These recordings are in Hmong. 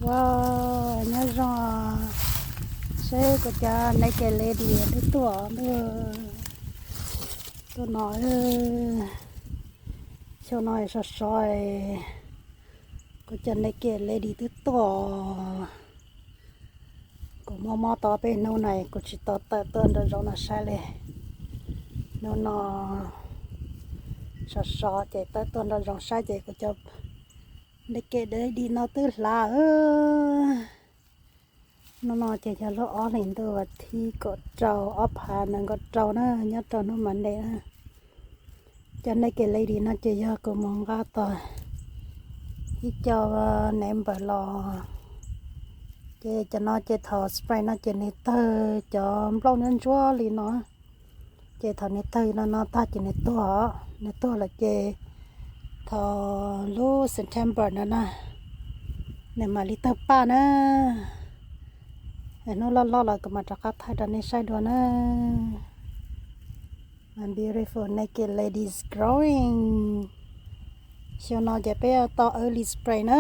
Wow, nyob zoo, seb kuv cov naked lady twb tuaj ntuj. Tuaj no, xyoo no sov sov, kuv cov naked lady twb tuaj. Kuv mob mob tau peb hnub na kuv tsis tau tawm tuaj nraum zoov no saib li. Hnub no sov sov ces tawm tuaj nraum zoov saib ces kuv cov naked lady no twb hlav. Hnub no ces yog lub ob hlis ntuj vas thib kaum rau ob phav nees nkaum rau na, nyob rau hnub Monday na. Cov naked lady no ces yog kuv mus nqa tau ib co neighbor los, ces cov no ces thaum spring no ces nws tawg cov nplooj ntsuab ntsuab li no, ces thaum nws tawg no no tag ces nws tuag, nws tuag lawm ces thaum lub September no na nws mam li tawg paj na. Hnub loj loj los kuv mam rov qab thaij rau nej saib dua na. My beautiful naked ladies growing. Xyoo no ces peb tau early spring na.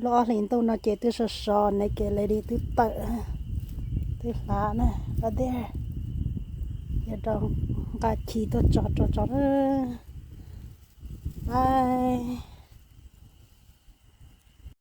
Lub ob hlis ntuj no ces twb sov sov, naked lady twb tawm, twb hlav na. Right there, yog rau nqa chiv tuaj tso rau tso na. Bye.